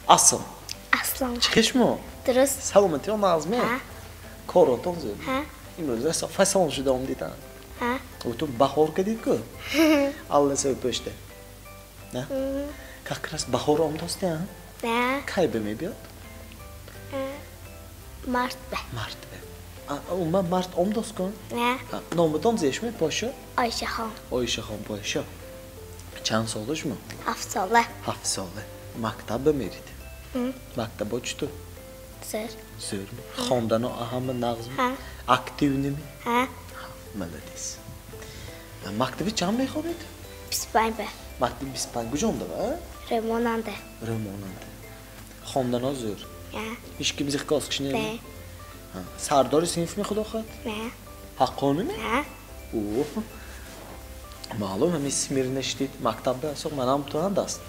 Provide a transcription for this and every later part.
Асл. Аслан. Чӣ шумо? Дуруст. Саломатиё нағзме? Ҳа. Коротон зӯр? Ҳа. Имрӯз фасон шуда омдидан. Ҳа. Ту баҳор кадид ку? Алла саб пӯшта. На? Как раз баҳор омдост, а? На. Кай ба мебиёд? Март ба. Март ба. Умуман март омдост ку? На. Номатон зешме пошо? Ойшахон. Ойшахон пошо. Чанд сола шумо? 7 сола. 7 сола. Мактаб ба мерид? Мактабо чӣ ту? Зӯр. Зӯр. Хондано ҳама нағз? Ҳа. Активный ми? Ҳа. Молодец. Мактаби чанд мехонед? 25 ба. Мактаби 25 куҷонда ба? Рӯмонанда. Рӯмонанда. Хондано зӯр? Ҳа. Ҳеч ким зиқ кос не? Не. Сардори синф ми худо хоҳад? Не. Ҳаққонӣ ми? Ҳа. О, маълум ҳами смирно шидид мактаб ба соқ манам туан даст.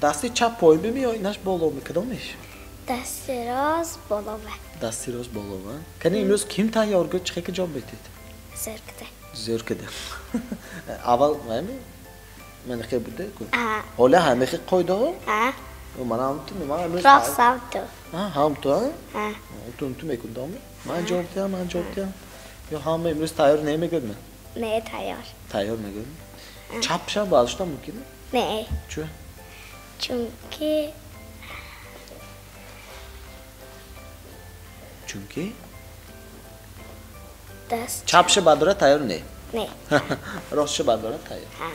Дасти чап поин бими ё инаш боло ми кадомеш? Дасти рост боло ба. Дасти рост боло ба. Кани имрӯз ким тайёр гӯ чӣ ки ҷавоб медид? Зӯр кида. Зӯр кида. Аввал ҳами ман хе буде ку. Ҳа. Ҳола ҳами хе қоидаҳо? Ҳа. Ман ҳам ту ман имрӯз Рост ҳам ту. Ҳа, ҳам ту ҳа? Ҳа. Ту ту мекундам? Ман ҷавоб диҳам, ман ҷавоб диҳам. Ё ҳама имрӯз тайёр намегӯд ман? Не, тайёр. Тайёр мегӯд? Чап шав баъзешта мумкин? Не. Чӣ? Чунки Чунки? Даст Чапша бадора тайёр не? Не. Ростша бадора тайёр. Ҳа.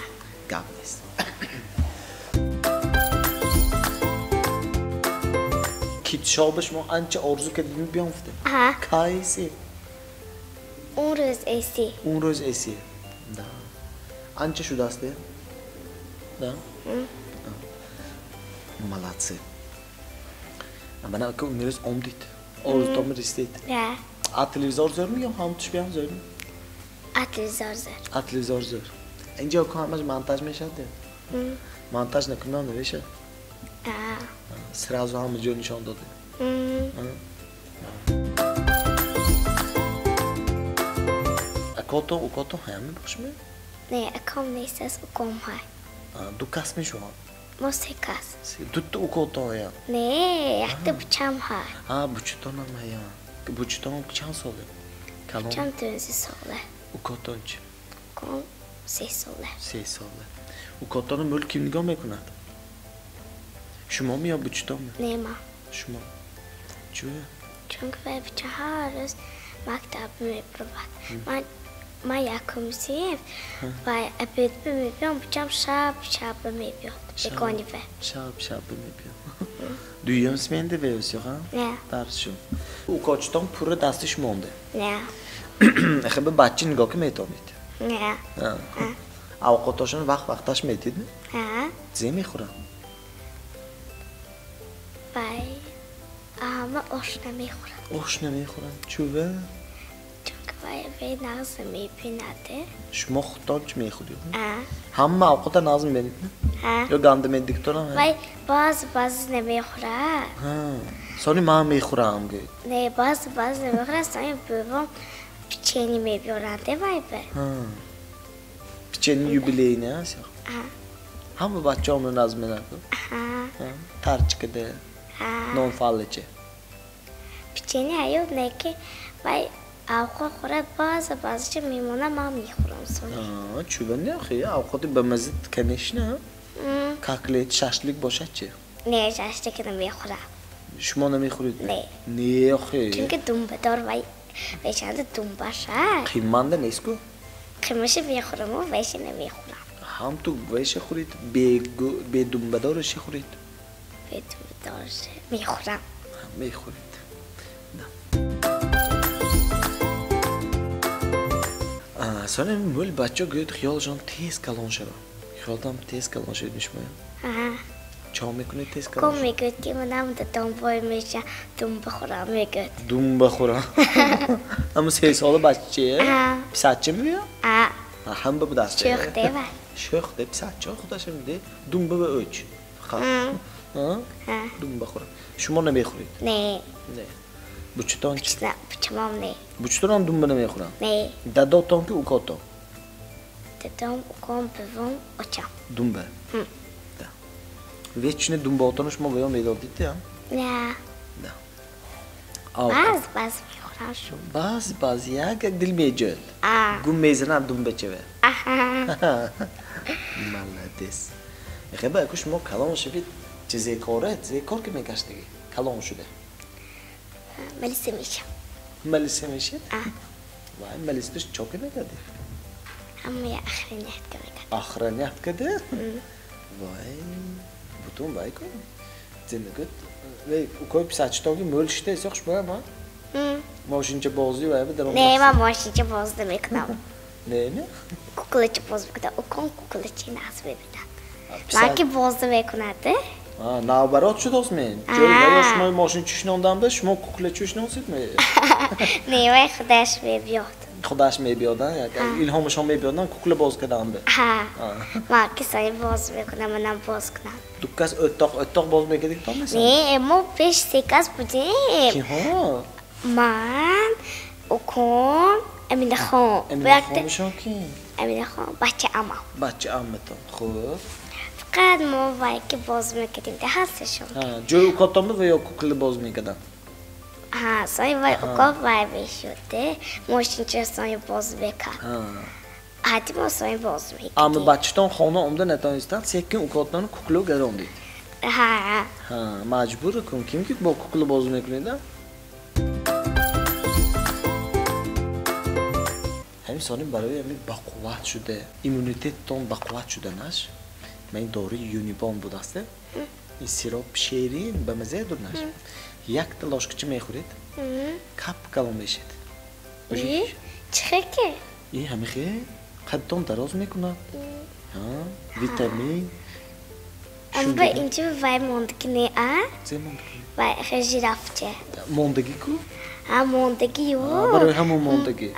Гап нест. Китшоба шумо анча орзу кардед биёфте? Ҳа. Кайси? Он рӯз эси. Он рӯз эси. Да. Анча шудаст, да? Молодцы. Мана ку имрӯз омдид. Орзутонро расидед. Ҳа. А телевизор зӯрми ё ҳам туш биям зӯрми? А телевизор зӯр. А телевизор зӯр. Инҷо ку ҳамаш монтаж мешавад? Монтаж накунам намешавад? Ҳа. Сразу ҳама ҷо нишон дода. Акотон, укотон ҳама бошми? Не, аком нест, аз уком ҳай. Ду кас мешаванд? Мо се кас. Дута укотон ҳаянд? Не, якта бучам ҳай. Ҳа, бучатонам ҳаянд. Бучатон чанд сола? Калон? Бучам 12 сола. Укотон чӣ? Уком 3 сола. 3 сола. Укотонро мӯл ким нигоҳ мекунад? Шумо ми ё бучатон ми? Не, ман. Шумо. Чӣ? Чунки вай буча ҳар рӯз мактаб мебаровад. Ман якум синф вай обед мебиём, бучам шаб шаб мебиёд. Бегони вай. Шаб шаб мебиёд. Дуюм сменда веёс ё ҳа? Не. Дарсшон. Укочатон пурра дасти шумо монда? Не. Ахир ба бача нигоҳ ки метавонед? Не. Авқотошон вақт вақташ медид? Ҳа. Зе мехӯранд? Вай ҳама ош намехӯранд. Ош намехӯранд? Чува? Чунки вай вай нағз мебинад. Шумо худтон чӣ мехӯред? Ҳа. Ҳама авқота нағз мебинед? Ҳа. Ё ганда медиктонам? Вай баъз баъз намехӯрад. Ҳа. Сони ман мехӯрам гӯед. Не, баъз баъз намехӯрад, сони бувом печенье мебиёранд вай ба. Ҳа. Печенье юбилейный аст ё? Ҳа. Ҳама бачаҳо нағз менанд? Ҳа. Тарчикада? Ҳа. Нонфаллача? Печенье ҳаёт не ки вай авқот хӯрад, баъза баъзача мемона, ман мехӯрам сони. Ҳа, чува не охи, авқоти бамазза, конечно. Котлет, шашлик бошад чӣ? Не, шашлик намехӯрам. Шумо намехӯред? Не. Не охи. Чунки думбадор вай вайшанда думбаша. Қимманда нест ку? Қиммаша мехӯраму вайша намехӯрам. Ҳам ту вайша хӯред, бедумбадораши хӯред? Бедумбадораши мехӯрам. Мехӯред. Сони мӯл бача гӯяд хиёлашон тез калон шавад. Хиёлтам тез калон шавед мешумоям? Ҳа. Чо мекунед тез калон Ком шавад? мегӯяд ки манам дадом бой мешавам, думба хӯрам мегӯяд. Думба хӯрам? Ҳамун 3 сола бача? Ҳа. Писарча мебиёд? Ҳа. Ҳа, ҳам ба будаст. Шӯх дева. Шӯх де, писарча худаш меде, думба ва ӯч. Фақат. Ҳа? Ҳа. Думба хӯрам. Шумо намехӯред? Не. Не. Бучатон чӣ? Бучамам не. Бучатонам думба намехӯранд? Не. Дадотон ки укотон? Дадом, уком, бувом, очам. Думба? Да. Вечно думботону шумо ба ён медодид, я? Не. Да. Баъз баъз мехӯрам шу. Баъз баъз як як дил меҷӯяд. Гум мезанад думбачаве. Молодец. Хеба, аку шумо калон шавед, чи зекоре, зекор ки мегаштагӣ? Калон шуда. Милиса мешам. Милиса мешед? Вай, милисаташ чо ки мекардӣ? Ҳамаи охранять ка мекардам. Охранять кардӣ? Вай, бутун вай ку. Зе мегӯяд, вай, укои писачитонги мӯл шида эсёқ шумоям, а? Мошинча бозӣ вай ба даром. Не, ман мошинча боз намекунам. Не, не? Куклача боз мекунам. Укон куклачи нағз мебинад. Ман ки боз намекунад. Наоборот шудост мен. Ҷои вай шумо мошинча шинондан ба шумо куклача шиносед ме? Не, вай худаш мебиёд. Худаш мебиёд, а? Илҳомашон мебиёд, кукла боз кардан ба. Ҳа. Ман ки сои боз мекунам, манам боз кунам. Ду кас ӯттоқ ӯттоқ боз мекардик то месан? Не, мо пеш се кас будем. Киҳо? Ман, укон, Аминахон. Аминахоншон ки? Аминахон, бача амам. Бача аматон. Хуб. Фақат мо вай ки боз мекардем, да ҳасташон. Ҷои укотон буд ва ё кукла боз мекарданд? Ҳа, сои вай уко вай мешуд, мошинча сои боз мекард. Ҳатти мо сои боз мекардем. Аммо бачатон хона омда натонистанд, секин укотонро кукла гарондид. Ҳа. Ҳа, маҷбур кун, ким ки бо кукла боз мекунед, а? Ҳамин сони барои ҳамин бақувват шуда, иммунитеттон бақувват шуданаш, ман ин дори Юнибон будаст, ин сироп шерин ба мазза дурнаш. Якта ложкача мехӯред, кап калон мешед. Чӣ хел ки? И ҳамихе қадтон дароз мекунад. Витамин. Аммо инҷо вай мондагӣ не, а? Зе мондагӣ? Вай хел жирафча. Мондагӣ ку? Ҳа, мондагӣ ю. Барои ҳамон мондагӣ.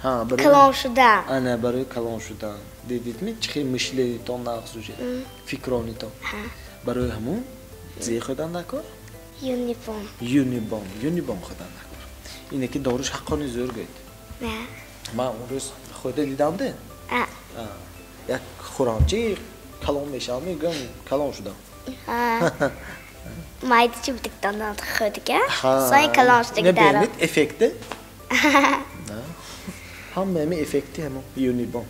Ҳа, калон шудан. Ана, барои калон шудан. Дидидми чӣ хел мышлениятон нағз уже, фикронитон. Барои ҳамон зе хӯрдан даркор? Юнибон. Юнибон, Юнибон хӯрдан даркор. Ине ки доруш ҳаққони зӯр гӯед. Не. Ман он рӯз хӯрда дидам де. Як хӯрамчи калон мешавам, мегӯям калон шудам. Майдачи будик донад хӯрдага. Сои калон шудага даро. Не бинед эффекте? Ҳама ҳами эффекти ҳамон Юнибон.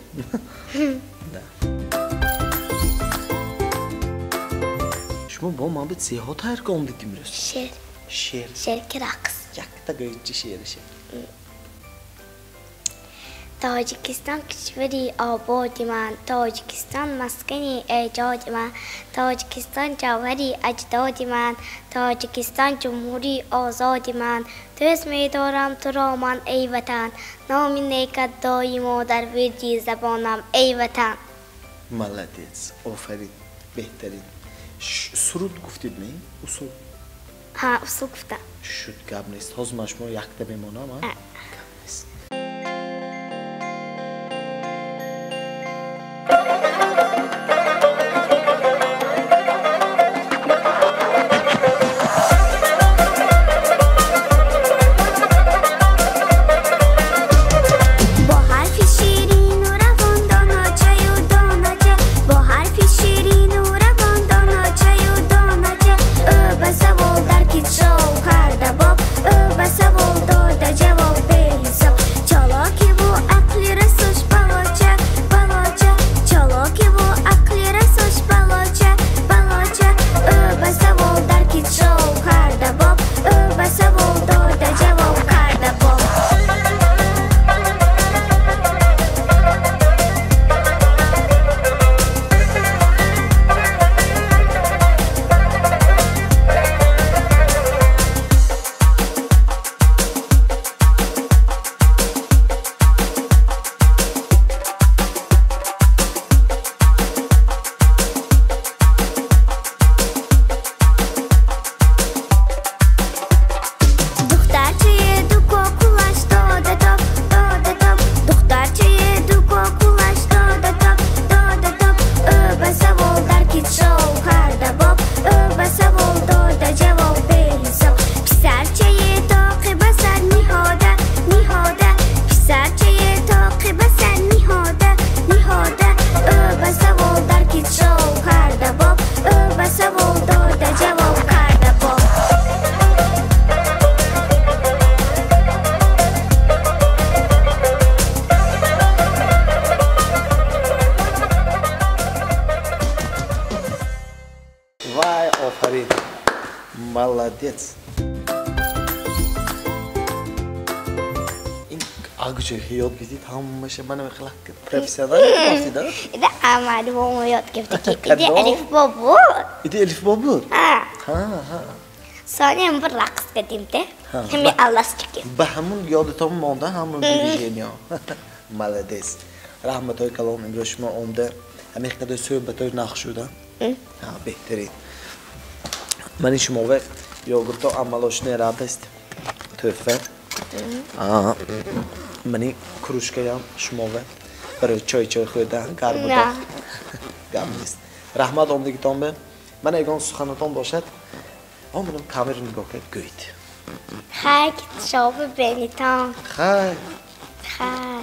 Шумо бо ман ба зеҳо тайёр кардед имрӯз? Шеър. Шеър. Шеър ки рақс. Якта гӯед чӣ шеъре шеър? Тоҷикистон кишвари ободи ман, Тоҷикистон маскани эҷоди ман, Тоҷикистон ҷавҳари аҷдоди ман, Тоҷикистон ҷумҳурии озоди ман. Дӯст медорам туро ман, эй ватан, номи некат доимо дар вирди забонам, эй ватан. Молодец, офарин, беҳтарин. Суруд гуфтид ме? Усул? Ҳа, усул гуфтам. Шуд, гап нест. Ҳозир ман шуморо якта мемонам, а? Гап нест. Ниҳода, ӯ ба савол дар кит шоу карда боб, ӯ ба савол. Молодец. Ин агҷо ёд гирифтид ҳамаша мана мехела профессионал рафтид, а? Ида амали бо ёд гирифта ки иди алифбо буд. Иди алифбо буд? Ҳа. Ҳа, ҳа. Сони bir raqs кардим-да. Ҳами алласчики. Ба ҳамун ёдатон монда ҳамун движения. Молодец. Раҳматҳои калон имрӯз шумо омда ҳамин қадар суҳбатҳои нақш шуда. Ҳа, беҳтарин. Мани шумо ва йогурто амалошни радость тӯҳфа. Мани кружкаям шумо ва барои чой хӯрдан гарм На. Гап нест. Раҳмат омдагитон ба. Мана ягон суханатон бошад, омадам камера нигоҳ кард, гӯед. Хай, шоби бенитон. Хай. Хай.